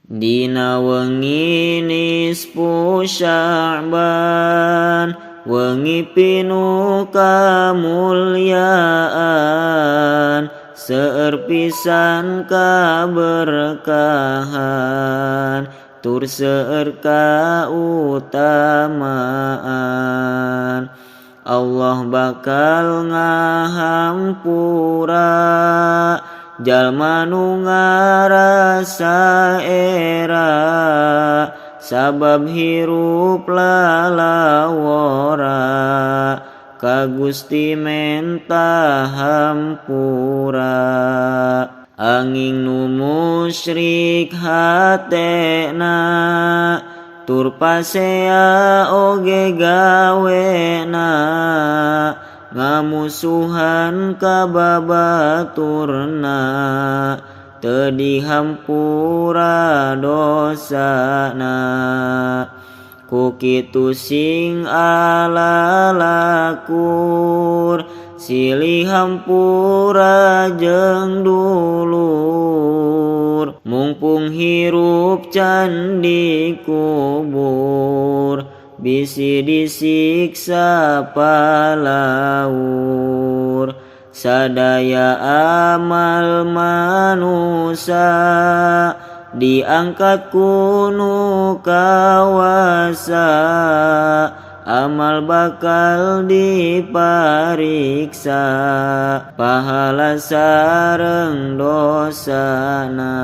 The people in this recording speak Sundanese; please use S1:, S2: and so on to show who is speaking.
S1: Dina wengi nisfu Sya'ban, wengi pinuh kamulyaan, seueur pisan kaberkahan tur seueur kautamaan. Allah bakal ngahampura jalma nu ngarasa era sabab hirup lalawora ka Gusti menta hampura. Anging nu musyrik hatena tur pasea oge gawena, ngamusuhan ka babaturna, teu dihampura dosana. Ku kitu sing alalakur, silih hampura jeung dulur, mungpung hirup can dikubur, bisi disiksa palaur. Sadaya amal manusa diangkat ku nu kawasa, amal bakal dipariksa, pahala sareng dosana.